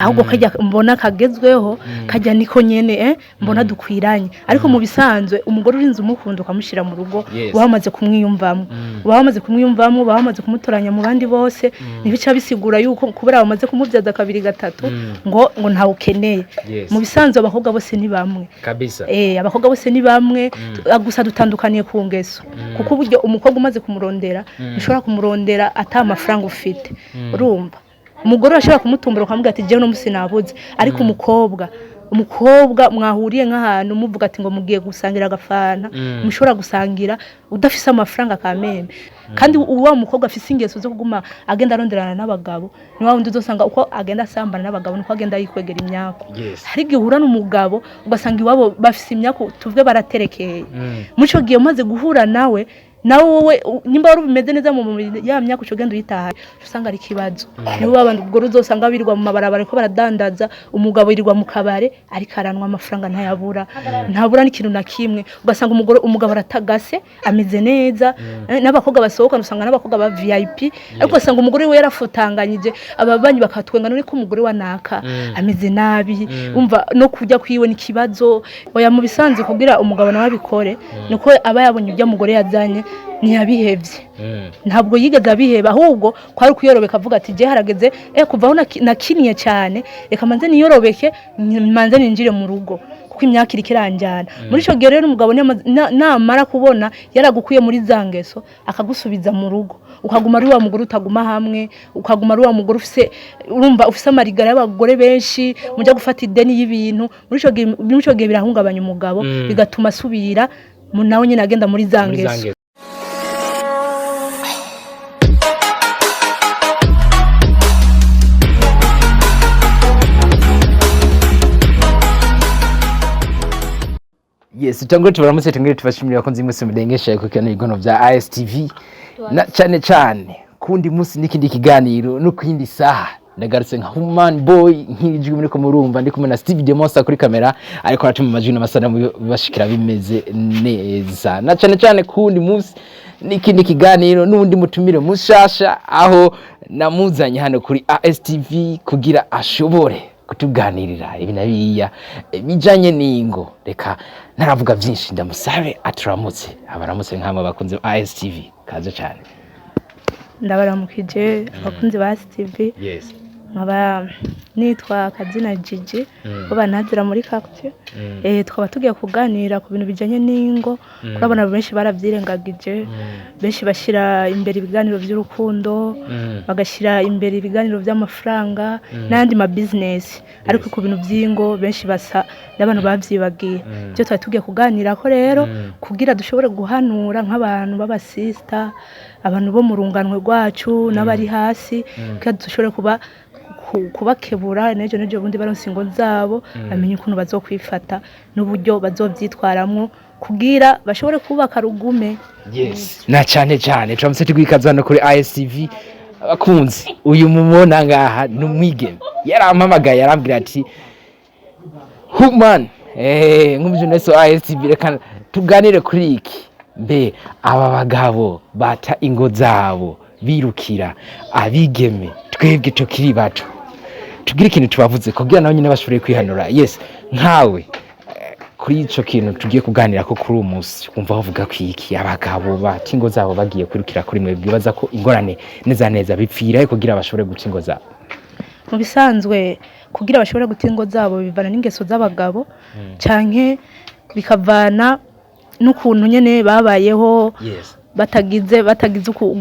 Ahubwo kajya mbona kagezweho, kajya niko nyene mbona dukwiranye. Ariko mu bisanzwe umugore urinze umukunda ukamushyira mu rugo, uba wamaze kumwiyumvamo, uba wamaze kumwiyumvamo, uba wamaze kumutoranya mu bandi bose. Ntibica bisigura yuko kubera bamaze kumubyaza kabiri, gatatu, ngo ntawe ukeneye. Mu bisanzwe abakobwa bose ni bamwe. Kabisa. Abakobwa bose ni bamwe, gusa dutandukaniye ku ngeso, kuko uburyo umukobwa umaze kumurondera, ushobora kumurondera ata amafaranga ufite. Urumva, umugore urashobora kumutumbura ukamubwira ati: "Jewe uno musi nabuze." Ariko umukobwa mwahuriye nk'ahantu muvuga ati ngo mugiye gusangira agafanta, mushobora gusangira udafise amafaranga kameme. Kandi wa mukobwa afise ingeso zo kuguma agenda aronderana n'abagabo ni wa wundi uzosanga uko agenda asambana n'abagabo niko agenda yikwegera imyako. Hari igihe uhura n'umugabo ugasanga iwabo bafise imyako, tuvuge baraterekeye. Muri ico gihe umaze guhura nawe, nawe wowe nimba wari ubimeze neza mu mubiri, ya myaka uca ugenda uyitaha, usanga ari ikibazo. Nibo babandi ubwo uzosanga birirwa mu mabarabara ariko baradandaza, umugabo yirirwa mu kabare ariko aranwa, amafaranga ntayabura, ntabura n'ikintu na kimwe. Ugasanga umugore, umugabo aratagase, ameze neza, n'abakobwa basohokana usanga n'abakobwa ba VIP, ariko ugasanga umugore we yarafutanganyije, ababanyi bakatwenga: "None ko umugore wa naka ameze nabi?" Umva, no kurya kwiwe ni ikibazo. Oya, mu bisanzwe kugira umugabo nawe abikore nuko aba yabonye ibyo mugore yazanye, ntiyabihevye, ntabwo yigeze abiheba, ahubwo kwari kuyorobeka avuga ati: "Je harageze, kuva aho nakiniye cyane, reka manze niyorobeke, manze ninjire mu rugo kuko imyaka iriko iranjyana." Muri ico gihe rero umugabo namara kubona yaragukuye muri za ngeso, akagusubiza mu rugo, ukaguma ari wa mugore utaguma hamwe, ukaguma ari wa mugore ufise, urumva, ufise amarigara y'abagore benshi, mujya gufata ideni y'ibintu. Muri ico gihe birahungabanya umugabo, bigatuma asubira nawe nyine agenda muri za Muri za ngeso. ngeso. Yes, tangure tubaramutse, tangure tubashimira abakunzi mwese mudengesha gukurikirana ibiganiro bya ISTV, na cyane cyane kundi munsi n'ikindi kiganiro no kuyindi saha. Ndagarutse nka Human Boy, nk'ijwi muri ko murumva, ndi kumwe na Steve Demonster kuri kamera, ariko aratuma amajwi n'amasanamu bibashikira bimeze neza. Na cyane cyane kundi munsi n'ikindi kiganiro n'undi mutumire mushasha, aho namuzanye hano kuri ASTV kugira ashobore kutuganirira ibi na biriya bijanye n'ingo. Reka ntaravuga byinshi, ndamusabe aturamutse, abaramutse nk'amwe abakunzi ba ASTV. Kaze cyane. Ndabaramukije abakunzi ba STV. Nkaba nitwa Kazina Gigi, bo banazira muri quartier. Tukaba tugiye kuganira ku bintu bijanye n'ingo. Kurabona benshi baravyirengagije, benshi bashyira imbere ibiganiro by'urukundo, bagashyira imbere ibiganiro by'amafaranga n'ayandi ma business, ariko ku bintu by'ingo benshi basa n'abantu bavyibagiye. Ibyo twari tugiye kuganira ko rero kugira dushobore guhanura nk'abantu b'abasista, abantu bo mu runganwe rwacu n'abari hasi, kugira dushobore kubakebura n'ejo n'ejo bundi baronse ingo zabo, bamenye ukuntu bazokwifata n'uburyo bazovyitwaramwo kugira bashobore kubaka rugume. Yes, na cyane cyane turamutse tugwikaza hano kuri ISTV. Abakunzi, uyu mumubona ngaha ni umwigeme yarampamagaye, yarambwira ati: "Human, nk'umujournaliste wa ISTV, reka tuganire kuri iki. Mbe aba bagabo bata ingo zabo birukira abigeme, twebwe tukiri bato, tugire ikintu tubavuze kugira nabo nyine bashobore kwihanura." Yes, nkawe kuri ico kintu tugiye kuganira ko kuri uyu munsi, wumva bavuga ko iki abagabo bata ingo zabo bagiye kwirukira kuri mwe, bibaza ko ingorane neza neza bipfira he kugira bashobore guca ingo zabo? Mu bisanzwe kugira bashobore guta ingo zabo bivana n'ingeso z'abagabo, canke bikavana n'ukuntu nyene babayeho, batagize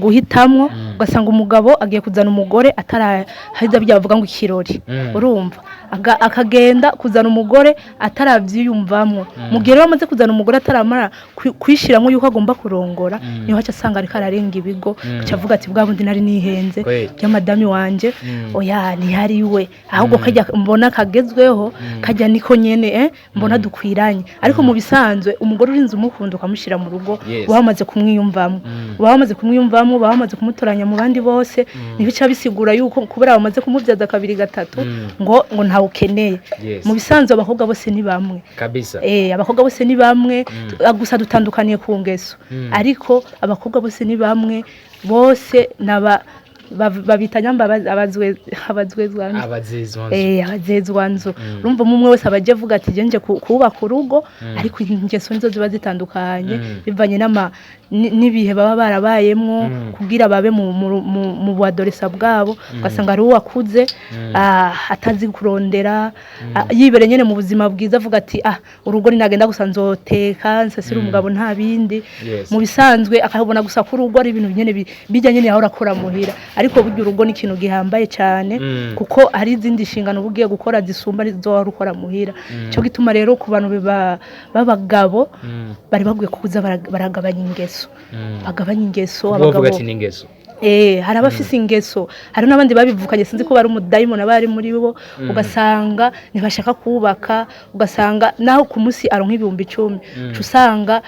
guhitamwo. Ugasanga umugabo agiye kuzana umugore ataraheza bya bavuga ngo ikirori. Urumva, akagenda kuzana umugore ataravyiyumvamwo. Mu gihe rero amaze kuzana umugore ataramara kwishiramwo yuko agomba kurongora, niho aca asanga ariko ararenga ibigo, aca avuga ati: "Bwa bundi nari nihenze bya madami wanje, oya, ntihari we, ahubwo kajya mbona kagezweho, kajya niko nyene, mbona dukwiranye." Ariko mu bisanzwe umugore urinze umukunda ukamushyira mu rugo, uba wamaze kumwiyumvamo, uba wamaze kumwiyumvamo, uba wamaze kumutoranya mu bandi bose. Ntibica bisigura yuko kubera bamaze kumubyaza kabiri, gatatu, ngo ntawe ukeneye. Mu bisanzwe abakobwa bose ni bamwe. Kabisa. Abakobwa bose ni bamwe, gusa dutandukaniye ku ngeso. Ariko abakobwa bose ni bamwe, bose naba Babita nyamba abazwezwanzu. Abazezwanzu. Abazezwanzu. Urumva umwe wese aba aje avuga ati je nje kubaka urugo, ariko ingeso nizo ziba zitandukanye bivanye n'ibihe baba barabayemwo kugira babe mu buadolescence bwabo. Ugasanga hari uwakuze atazi kurondera, yibereye nyene mu buzima bwiza, avuga ati: "Ah, urugo ninagenda gusa nzoteka nsasire umugabo, nta bindi." Mu bisanzwe akabona gusa ko urugo ari ibintu nyene bijya nyene yahora akora muhira, ariko burya urugo ni ikintu gihambaye cyane, kuko hari izindi nshingano uba ugiye gukora zisumba izo wari ukora muhira. Cyo gituma rero ku bantu b'abagabo bari bakwiye kuza baragabanya ingeso, bagabanya ingeso. Ubwo bavuga Abagabo ati ni ingeso. Hari abafise ingeso, hari n'abandi babivukanye, sinzi ko bari umudayimoni aba ari muri bo. Ugasanga ntibashaka kubaka, ugasanga naho ku munsi aronka 10.000, uca usanga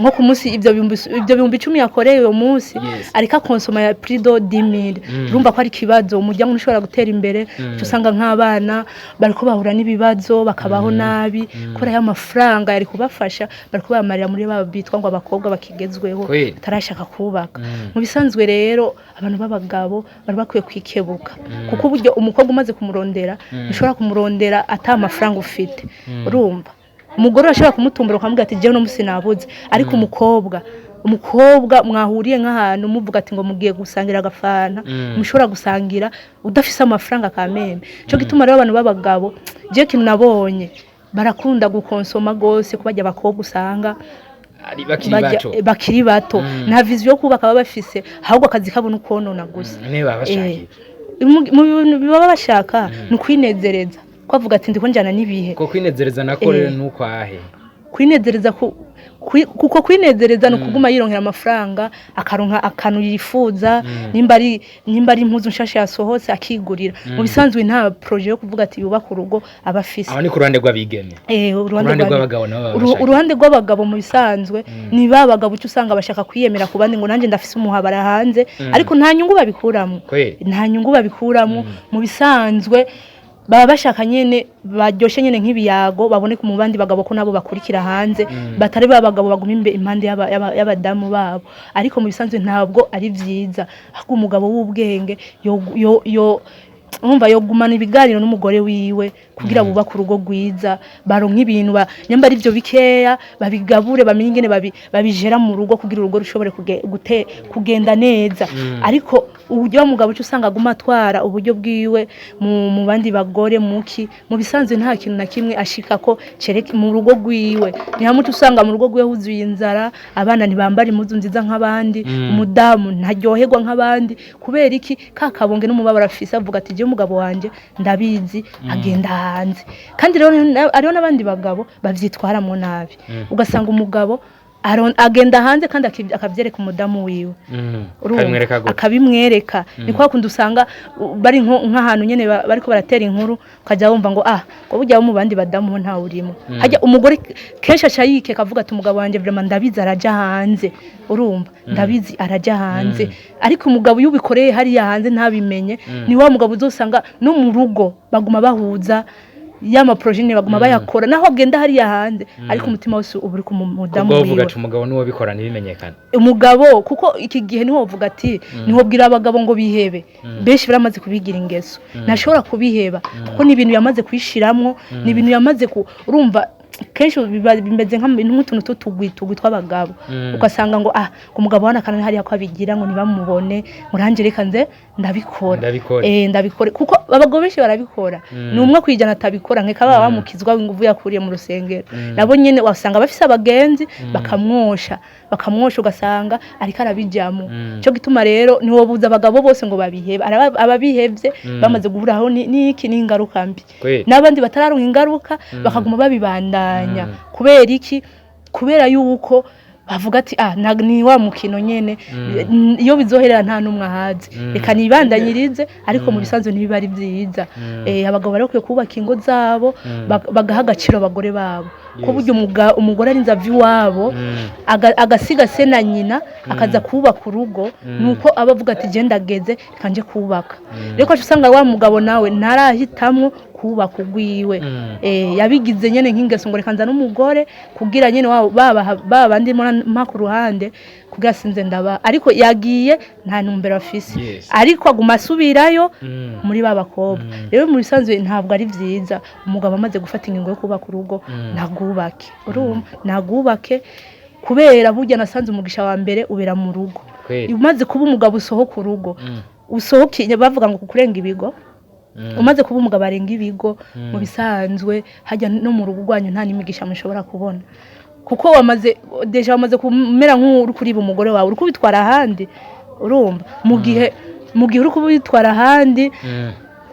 nko ku munsi ivyo 10.000 yakoreye uwo munsi ariko akonsoma ya plus de 10 000. Urumva ko ari ikibazo, umuryango ntushobora gutera imbere. Uca usanga nk'abana bariko bahura n'ibibazo, bakabaho nabi kubera ya mafaranga yari kubafasha bariko bayamarira muri ba bitwa ngo abakobwa bakigezweho batarashaka kubaka. Mu bisanzwe rero abantu b'abagabo bari bakwiye kwikebuka, kuko uburyo umukobwa umaze kumurondera, ntushobora kumurondera ata mafaranga ufite. Urumva umugore urashobora kumutumbura ukamubwira ati jewe uno munsi nabuze, ariko umukobwa mwahuriye nk'ahantu muvuga ati ngo mugiye gusangira agafanta, mushobora gusangira udafise amafaranga kameme. Cyo gituma rero abantu b'abagabo, jewe ikintu nabonye, barakunda gukonsoma gose kubajya abakobwa usanga ari bakiri bato. Bakiri bato, nta vision yo kubaka baba bafise, ahubwo akazi kabo ni ukonona gusa. Ne baba bashaka iki? Mu bintu baba bashaka ni ukwinezereza, ko avuga ati ndiko njyana n'ibihe. Ko kwinezereza nako rero nuko ahe? Kwinezereza kuko kwinezereza ni ukuguma yironkera amafaranga, akaronka akantu yifuza, nimba ari impuzu nshasha yasohotse akigurira. Mu bisanzwe nta projet yo kuvuga ati yubaka urugo aba afise. Aho ni ku ruhande rw'abigeme. Uruhande Uruhande rw'abagabo nabo baba bashaka. Uruhande rw'abagabo mu bisanzwe ni ba bagabo uca usanga bashaka kwiyemera ku bandi ngo nanjye ndafise umuhabara hanze, ariko nta nyungu babikuramo. Nta nyungu babikuramo. Mu bisanzwe baba bashaka nyene baryoshe nyene nk'ibiyago, baboneke mu bandi bagabo ko nabo bakurikira hanze, batari ba bagabo baguma impande y'abadamu babo. Ariko mu bisanzwe ntabwo ari vyiza, ahubwo umugabo w'ubwenge yo umva yogumana ibiganiro n'umugore wiwe kugira bubake urugo rwiza, baronke ibintu nyamba ari byo bikeya babigabure, bamenye ingene babijera mu rugo kugira urugo rushobore kugenda neza. Ariko uburyo wa mugabo uca usanga aguma atwara uburyo bwiwe mu bandi bagore, muki mu bisanzwe nta kintu na kimwe ashika ko cereke mu rugo rwiwe. Ni hamwe uca usanga mu rugo rwiwe huzuye inzara, abana ntibambara impuzu nziza nk'abandi, umudamu ntaryoherwa nk'abandi. Kubera iki? Ka kabonge n'umubabaro afise, avuga ati jewe umugabo wanje ndabizi agenda hanze. Kandi rero hariho n'abandi bagabo bavyitwaramo nabi, ugasanga umugabo agenda hanze kandi akavyereka umudamu wiwe. Urumva? Akabimwereka gute? Akabimwereka ni kwa kundi usanga bari nk'ahantu nyene bariko baratera inkuru, ukajya wumva ngo ah, ngo burya wo mu bandi badamu ho ntawe urimo. Hajya umugore kenshi aca yikeka, avuga ati umugabo wanje vraiment ndabizi araja hanze, urumva ndabizi araja hanze. Ariko umugabo iyo ubikoreye hariya hanze ntabimenye, ni wa mugabo uzosanga no mu rugo baguma bahuza ya ma projets, baguma bayakora naho agenda hariya hanze, ariko umutima wose uba uri ku mudamu Ubwo uvuga wiwe. ati umugabo niwo bikora ntibimenyekane. Umugabo, kuko iki gihe niho uvuga ati niho bwira abagabo ngo bihebe, benshi baramaze kubigira ingeso, ntashobora kubiheba kuko ni ibintu yamaze kwishiramwo, ni ibintu yamaze ku urumva kenshi biba bimeze nk'utuntu tw'utugwi tugwi tw'abagabo. Ugasanga ngo ah, umugabo wana kana hariya ko abigira ngo ntibamubone, murange reka nze ndabikora. Ndabikora. Ndabikora kuko abagabo benshi barabikora, ni umwe kwijana atabikora, nkeka baba bamukizwa inguvu yakuriye mu rusengero. Nabo nyene wasanga bafise abagenzi bakamwosha, ugasanga ariko arabijamo. Cyo gituma rero ntiwobuza abagabo bose ngo babihebe. Ababihevye bamaze guhuraho n'iki n'ingaruka mbi, n'abandi batararonka ingaruka bakaguma babibandanya. Kubera iki? Kubera yuko bavuga ati ah, ni wa mukino nyene, iyo bizoherera nta n'umwe ahazi, reka nibandanyirize. Ariko mu bisanzwe ntibiba ari byiza. Abagabo bari bakwiye kubaka ingo zabo, bagaha agaciro abagore babo, ko burya umugore arinze ava iwabo, agasiga se na nyina akaza kubaka urugo, nuko aba avuga ati je ndageze, reka nje kubaka. Rero ugaca usanga wa mugabo nawe ntarahitamwo. Kubaka ugwiwe. Yabigize nyene nk'ingeso ngo reka nzane umugore kugira nyene wabo baba baba ndimo mpa ku ruhande kugira sinze ndaba, ariko yagiye nta ntumbero afise. Ariko aguma asubirayo muri ba bakobwa. Rero mu bisanzwe ntabwo ari byiza. Umugabo amaze gufata ingingo yo kubaka urugo, ntagubake, urumva, ntagubake, kubera burya nasanze umugisha wa mbere ubera mu rugo. Umaze kuba umugabo usohoka urugo, usohoke, bavuga ngo kukurenga ibigo. Umaze kuba umugabo arenga ibigo, mu bisanzwe hajya no mu rugo rwanyu nta n'imigisha mushobora kubona, kuko wamaze déjà, wamaze kumera nk'uri kuriba umugore wawe, uri kubitwara ahandi. Urumva, mu gihe uri kubitwara ahandi,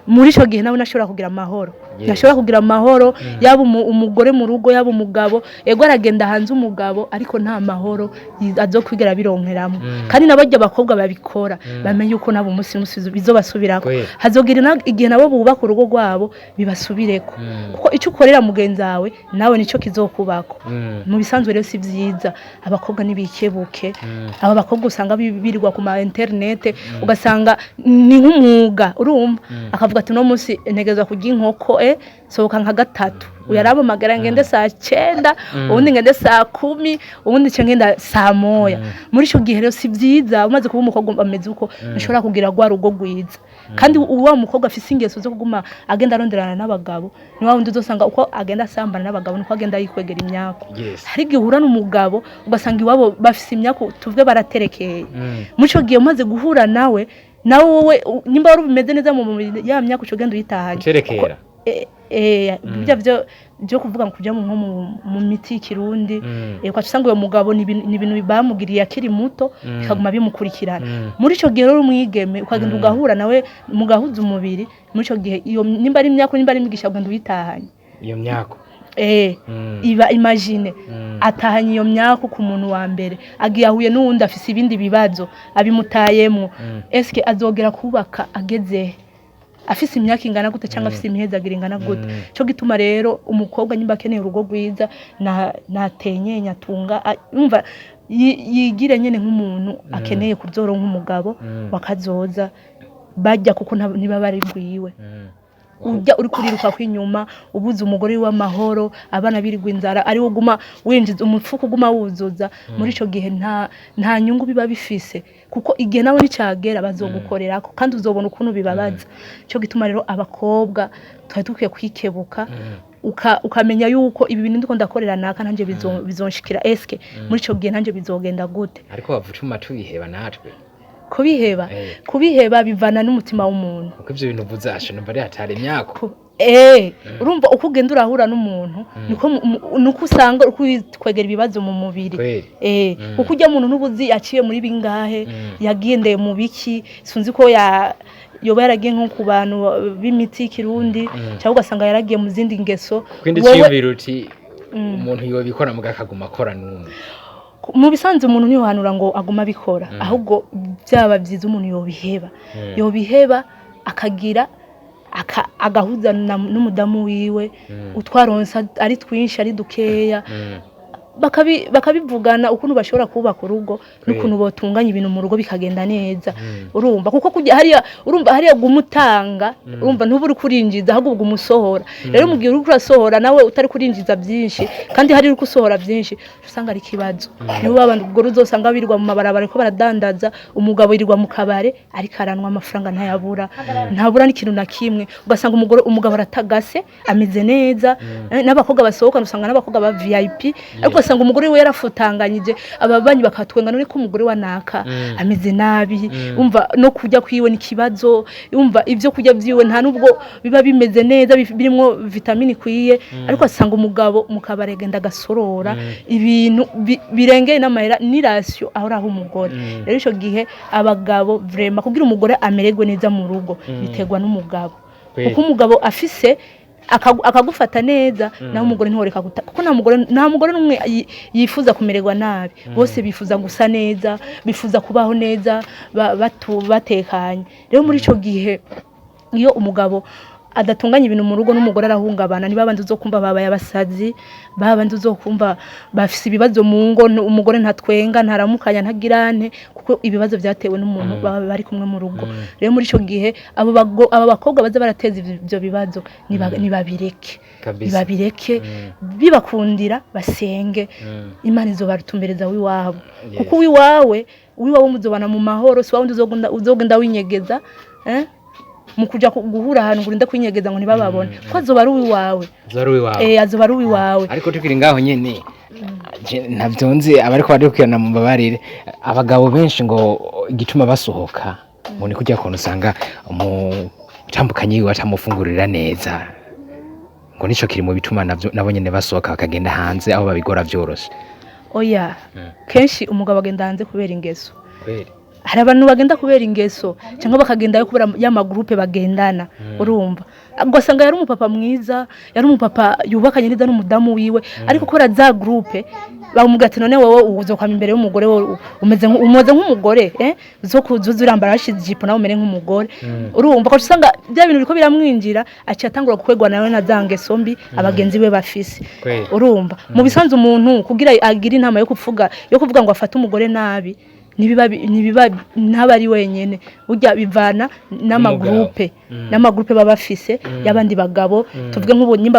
muri icyo gihe nawe ntashobora kugira amahoro. Ntashobora kugira amahoro, yaba umugore mu rugo, yaba umugabo. Ego, aragenda hanze umugabo, ariko nta mahoro azokwigera bironkeramo. Kandi n'abarya abakobwa babikora bamenye yuko nabo umunsi munsi bizobasubirako. Hazogira igihe nabo bubaka urugo rwabo bibasubireko, kuko icyo ukorera mugenzi wawe nawe nicyo kizokubako. Mu bisanzwe rero si byiza. Abakobwa ntibikebuke. Aba bakobwa usanga birirwa ku ma internet, ugasanga ni nk'umwuga, urumva, akavuga ati: "Uno munsi ntegerezwa kurya inkoko, sohoka nka gatatu uyaramamagara, ngende saa 9, ubundi ngende saa 10, ubundi nce ngenda saa 1." Muri icyo gihe rero si byiza. Umaze kuba umukobwa ameze uko, ntushobora kugira rwa rugo rwiza. Kandi uwa mukobwa afise ingeso zo kuguma agenda aronderana n'abagabo, ni wa wundi uzosanga uko agenda asambana n'abagabo niko agenda yikwegera imyako. Hari igihe uhura n'umugabo ugasanga iwabo bafise imyako, tuvuge baraterekeye. Muri icyo gihe umaze guhura nawe, nawe wowe nimba wari ubimeze neza mu mubiri, ya myaka uca ugenda uyitahanye. Guterekera. Bijya byo kuvuga ngo kujya nko mu miti y'ikirundi, ugaca usanga uwo mugabo ni ibintu bamugiriye akiri muto, bikaguma bimukurikirana. Muri icyo gihe rero umwigeme ukagenda ugahura nawe mugahuza umubiri, muri icyo gihe iyo nimba ari imyaka, nimba ari imigisha, ugenda uyitahanye. Iyo myako. Iba imagine, atahanye iyo myaka ku muntu wa mbere, agiye ahuye n'uwundi afise ibindi bibazo abimutayemo. Eske azogera kubaka ageze afise imyaka ingana gute, cyangwa afise imihezagiro ingana gute? Cyo gituma rero umukobwa nyimba akeneye urugo rwiza, na natenyenya atunga, yumva yigire nyene nk'umuntu akeneye kuzoronka umugabo wakazoza bajya, kuko ntiba bari rwiwe. Ujya uri kuriruka kw'inyuma ubuze umugore w'amahoro, abana birirwa inzara, ari wo uguma winjiza umufuko, uguma wuzuza. Muri ico gihe nta nyungu biba bifise, kuko igihe nawe nicagera bazogukorerako kandi uzobona ukuntu bibabaza. Cyo gituma rero abakobwa twari dukwiye kwikebuka, ukamenya yuko ibi bintu ndiko ndakorera naka nanje bizonshikira. Eske muri ico gihe nanje bizogenda gute? Ariko bavucuma tubiheba natwe. Kubiheba, kubiheba bivana n'umutima w'umuntu. Kuko ivyo bintu uvuze asha numva ari hatari imyako. Urumva uko ugenda urahura n'umuntu niko nuko usanga uko kwegera ibibazo mu mubiri. Kuko ujya muntu n'ubuzi yaciye muri bingahe, yagendeye mu biki, sinzi ko ya yoba yaragiye nko ku bantu b'imiti y'ikirundi, cyangwa ugasanga yaragiye mu zindi ngeso. Kwindi ciyumvira uti umuntu yobikora muga akaguma akora n'umwe. Mu bisanzwe umuntu ntiyohanura ngo agume abikora, ahubwo byaba byiza umuntu yobiheba, yobiheba akagira agahuza n'umudamu wiwe, utwaronsa ari twinshi ari dukeya, bakabivugana ukuntu bashobora kubaka urugo n'ukuntu botunganya ibintu mu rugo bikagenda neza. Urumva, kuko kujya hariya, urumva hariya guma utanga, urumva ntuba uri kurinjiza, ahubwo uguma usohora. Rero mu gihe uri kurasohora nawe utari kurinjiza byinshi, kandi hari uri gusohora byinshi, usanga ari ikibazo. Nibo babandi ubwo uzosanga birirwa mu mabarabara ariko baradandaza, umugabo yirirwa mu kabare ariko aranwa, amafaranga ntayabura, ntabura n'ikintu na kimwe. Ugasanga umugore, umugabo aratagase ameze neza, n'abakobwa basohokana usanga n'abakobwa ba VIP, ariko ugasanga umugore we yarafutanganyije, ababanyi bakatwenga: "None ko umugore wa naka ameze nabi?" Umva, no kurya kwiwe ni ikibazo, umva, ibyo kurya byiwe nta nubwo biba bimeze neza birimwo vitamine ikwiye, ariko asanga umugabo mu kabare agenda agasorora ibintu birengeye n'amahera n'irasiyo aho aho umugore. Rero icyo gihe abagabo vraiment, kugira umugore amererwe neza mu rugo biterwa n'umugabo, kuko umugabo afise akagufata neza, nawe umugore ntiworeka guta, kuko nta mugore n'umwe yifuza kumererwa nabi. Bose bifuza gusa neza, bifuza kubaho neza, batekanye. Rero muri ico gihe iyo umugabo adatunganya ibintu mu rugo n'umugore arahungabana. Niba abandi uzokumva babaye abasazi, babandi uzokumva bafise ibibazo mu ngo, umugore ntatwenga, ntaramukanya, ntagirane, kuko ibibazo byatewe n'umuntu baba bari kumwe mu rugo. Rero muri ico gihe abo bakobwa baza barateza ivyo bibazo nibabireke. Kabisa. Nibabireke, bibakundira basenge, Imana izobarutumbereza w'iwabo, kuko uwiwawe muzobana mu mahoro, si wawundi uzogenda winyegeza, eh? Mu kuja guhura ahantu ngo urinde kwinyegeza ngo ntibababone, ko azoba ari uwiwawe. Zari uwiwawe. Eh, azoba ari uwiwawe. Ariko tukiri ngaho nyene, ntabyo nzi, abariko baradukurikirana mu mbabarire, abagabo benshi ngo igituma basohoka ngo ni kujya kuntu usanga umutambukanyi wiwe atamufungurira neza, ngo nico kiri mu bituma navyo nabo nyene basohoka bakagenda hanze aho babigora vyoroshe. Oya, kenshi umugabo agenda hanze kubera ingeso. Hari abantu bagenda kubera ingeso cyangwa bakagendayo kubera ya magroupe bagendana. Urumva, ugasanga yari umupapa mwiza, yari umupapa yubakanye neza n'umudamu wiwe, ariko kubera za groupe bamubwira ati: "None wowe uzokwama imbere y'umugore, wowe umeze nk'umugore, eh, uzokuzuza urambara hashize ijipo nawe umere nk'umugore." Urumva ko usanga bya bintu biriko biramwinjira, aciye atangura gukwegwa nawe na za ngeso mbi abagenzi be bafise. Urumva, mu bisanzwe umuntu kugira agire inama yo kuvuga ngo afate umugore nabi, ntibiba ntaba ari wenyene. Burya bivana n'amagroupe baba bafise y'abandi bagabo. Tuvuge nk'ubu nyimba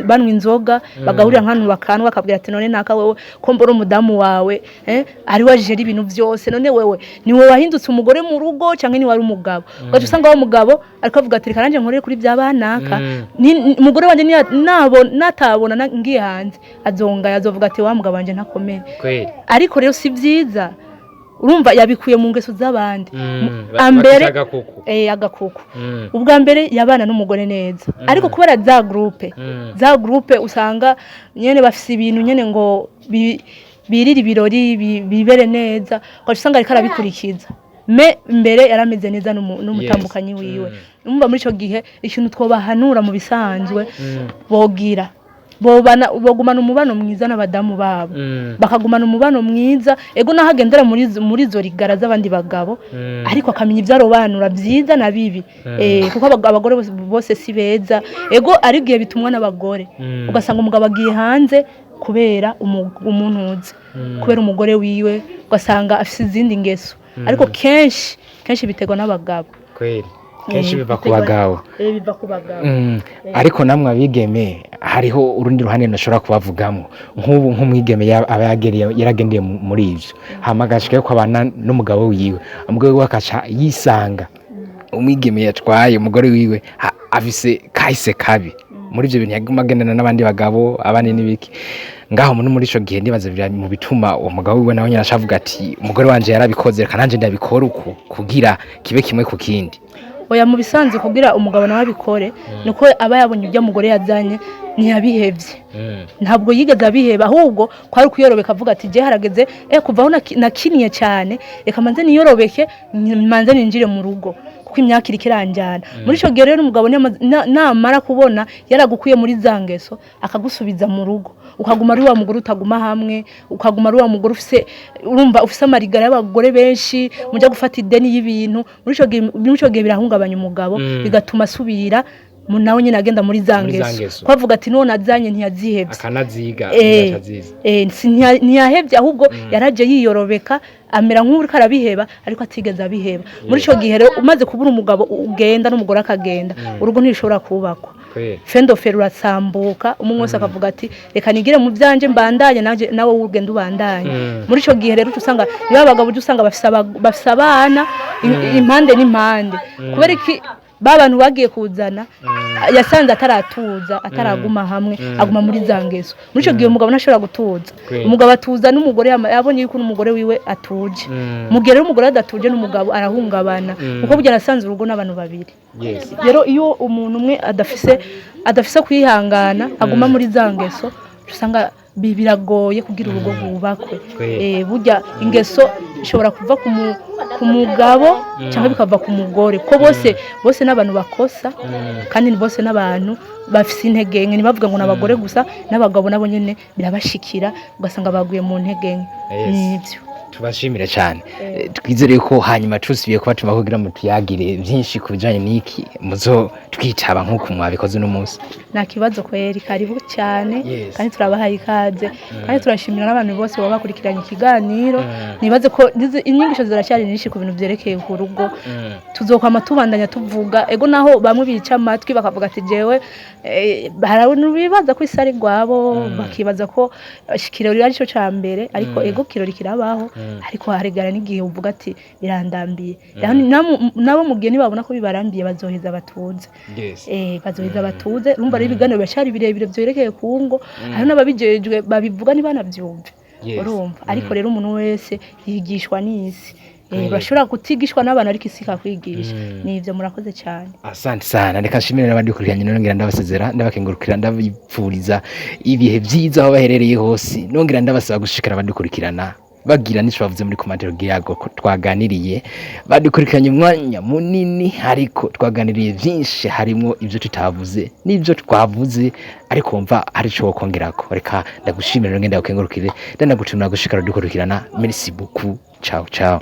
banywa inzoga, bagahurira nk'ahantu bakanwa, akabwira ati: "None naka, wewe ko mbona umudamu wawe, eh, ari wajera ibintu byose, none wewe ni wowe wahindutse umugore mu rugo cyangwa ni wari umugabo?" Ugaca usanga wa mugabo ariko avuga ati: "Reka nanjye nkorere kuri bya banaka. Umugore wanjye natabona ngiye hanze azonga azovuga ati: 'Wa mugabo wanje ntakomeye.'" Ariko rero si byiza. Urumva, yabikuye mu ngeso z'abandi. Ambere Bakita agakuku. Eh, agakuku. Ubwa mbere yabana n'umugore neza, ariko kubera za groupe, za groupe usanga nyene bafise ibintu nyene ngo birire ibirori, bibere neza, ugaca usanga ariko arabikurikiza. Me mbere yarameze neza n'umutambukanyi wiwe. Umva, muri ico gihe ikintu twobahanura mu bisanzwe, bogira bobana, bogumana umubano mwiza n'abadamu babo, bakagumana umubano mwiza. Ego, naho agendera muri izo rigara z'abandi bagabo, ariko akamenya ibyo arobanura byiza na bibi, kuko abagore bose si beza. Ego, ari igihe bitumwa n'abagore, ugasanga umugabo agiye hanze kubera umuntu uzi, kubera umugore wiwe, ugasanga afise izindi ngeso. Ariko kenshi kenshi biterwa n'abagabo. Kweli, kenshi biva ku bagabo. Eh, biva ku bagabo. Ariko namwe abigeme hariho urundi ruhande nashobora kubavugamo. Nk'ubu nk'umwigeme aba yaragendeye muri ivyo, hama agashika yuko abana n'umugabo wiwe, umugabo wiwe akaca yisanga umwigeme yatwaye umugore wiwe afise kahise kabi muri ivyo bintu, yaguma agendana n'abandi bagabo, abandi n'ibiki ngaho. Muri ico gihe ndibaza biri mu bituma uwo mugabo wiwe nawe nyene acavuga ati: "Umugore wanje yarabikoze, reka nanje ndabikora uku kugira kibe kimwe ku kindi." Oya, mu bisanzwe kugira umugabo nawe abikore nuko aba yabonye ibyo umugore yazanye, ntiyabihevye, ntabwo yigeze abiheba, ahubwo kwari ukuyorobeka, avuga ati: "Je harageze, kuva aho nakiniye cyane, reka manze niyorobeke, manze ninjire mu rugo kuko imyaka iriko iranjyana." Muri ico gihe rero umugabo namara kubona yaragukuye muri za ngeso, akagusubiza mu rugo, ukaguma ari wa mugore utaguma hamwe, ukaguma ari wa mugore ufise, urumva, ufise amarigara y'abagore benshi, mujya gufata ideni y'ibintu, muri ico gihe birahungabanya umugabo, bigatuma asubira nawe nyine agenda muri za Muri za ngeso, ngeso. ko avuga ati: "None azanye ntiyazihevye." Akanaziga. Agaca aziza. Ntiyahevye, ahubwo yaraje yiyorobeka, amera nk'uriko arabiheba ariko atigeze abiheba. Muri ico gihe rero umaze kubura umugabo ugenda n'umugore akagenda, urugo ntirushobora kubakwa. Fendofe rurasambuka, umwe wese akavuga ati: "Reka nigire mu byanje mbandanye nanje," nawe ugenda ubandanye. Muri ico gihe rero uca usanga niba abagabo uca usanga bafise abana impande n'impande. Kubera iki? Ba bantu bagiye kuzana yasanze ataratuza, ataraguma hamwe, aguma muri za ngeso. Muri ico gihe umugabo ntashobora gutuza. Umugabo atuza n'umugore yabonye yuko n'umugore wiwe atuje. Mu gihe rero umugore adatuje, n'umugabo arahungabana, kuko burya arasanze urugo n'abantu babiri. Rero iyo umuntu umwe adafise kwihangana, aguma muri za ngeso, usanga biragoye kugira urugo rwubakwe. Burya ingeso ishobora kuva ku mugabo cyangwa bikava ku mugore, ko bose n'abantu bakosa, kandi bose n'abantu bafise intege nke. Ntibavuga ngo ni abagore gusa, n'abagabo nabo nyene birabashikira, ugasanga baguye mu ntege nke. Nibyo. Tubashimire cyane. Twizere ko hanyuma tusubiye kubatuma kugira ngo tuyagire byinshi ku bijanye n'iki, muzo twitaba nk'uko mwabikoze uno munsi. Nta kibazo kweri, karibu cyane. Yes. Kandi turabahaye ikaze, kandi turashimira n'abantu bose baba bakurikiranye ikiganiro. Nibaze ko inyigisho ziracyari nyinshi ku bintu byerekeye ku rugo, tuzokwama tubandanya tuvuga. Ego, naho bamwe bica amatwi bakavuga ati jewe hari abantu bibaza ko isi ari rwabo, bakibaza ko ikirori ari cyo ca mbere, ariko ego, kirori kirabaho, ariko harigara n'igihe uvuga ati birandambiye. Rero nabo mu gihe nibabona ko bibarambiye, bazoheza batuze. Bazoheza batuze. Urumva rero, ibiganiro biracyari birebire byerekeye ku ngo, hari n'ababijejwe babivuga ntibanabyumve. Urumva, ariko rero umuntu wese yigishwa n'isi. Bashobora kutigishwa n'abantu, ariko isi ikakwigisha. Nivyo, murakoze cyane. Asante sana. Reka nshimire n'abadukurikiranye, nongera ndabasezera, ndabakengurukira, ndabipfuriza ibihe byiza aho baherereye hose, nongera ndabasaba gushikara abadukurikirana bagira n'ico bavuze muri commentaire kugira ngo ko twaganiriye. Badukurikiranye umwanya munini, ariko twaganiriye byinshi, harimo ibyo tutavuze n'ibyo twavuze, ariko wumva hari ico wokongerako. Reka ndagushimire, nongera ndagukengurukire, ndanagutumira gushikara dukurikirana. Merci beaucoup, ciao ciao.